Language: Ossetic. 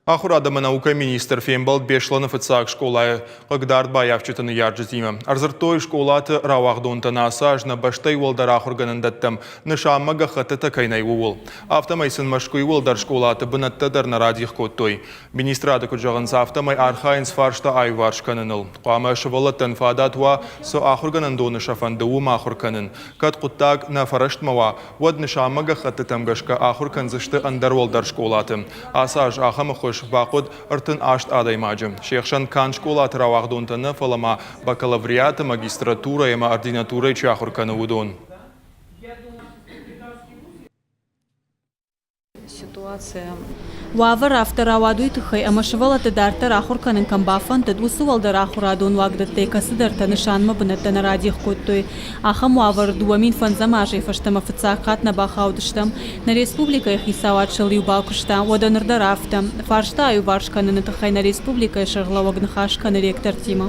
Ахуырад ӕмӕ наукӕйы министр фембӕлд Беслӕны фыццаг скъолайы хъыгдард баййафджыты ныййарджытимӕ. Ӕрдзырдтой скъолаты рауагъдонтӕн ацы аз нӕ бӕстӕйы уӕлдӕр ахуыргӕнӕндӕттӕм нысанмӕ гӕххӕттытӕ кӕй нӕй, ууыл. Афтӕмӕй сын Мӕскуыйы уӕлдӕр скъолаты бынӕттӕ дӕр нӕ радих кодтой. Министрады куыд зӕгъынц, афтӕмӕй архайынц фарста аиуварс кӕныныл. Хъуамӕ сывӕллӕттӕн фадат уа, цы ахуыргӕнӕндоны сӕ фӕнды, уым ахуыр кӕнын. Кӕд хъуыддаг нӕ фӕрӕстмӕ уа, уӕд нысанмӕ гӕххӕттытӕм гӕсгӕ ахуыр кӕндзысты ӕндӕр уӕлдӕр скъолаты. Ацы аз ахӕм ӕххуыс бахъуыд 38 адӕймаджы. Се хсӕн канд скъолаты рауагъдонтӕ нӕ, фӕлӕ ма бакалавриаты, магистратурӕйы ӕмӕ ординатурӕйы чи ахуыр кӕны, уыдон. Уавӕр афтӕ рауад уый тыххӕй, ӕмӕ сывӕллӕтты дарддӕр ахуыр кӕнын кӕм бафӕндыд, уыцы уӕлдӕр ахуырадон уагдӕттӕй кӕцыдӕртӕ нысанмӕ бынӕттӕ нӕ радих кодтой. Ахӕм уавӕры 2005 азӕй фӕстӕмӕ фыццаг хатт нӕ бахаудыстӕм. Нӕ республикӕйы хицауад сыл-иу бакуыста, уӕдӕ ныр дӕр афтӕ. Фарста аиуварс кӕныны тыххӕй нӕ республикӕйы сӕргълӕууӕг ныхас кӕны ректортимӕ.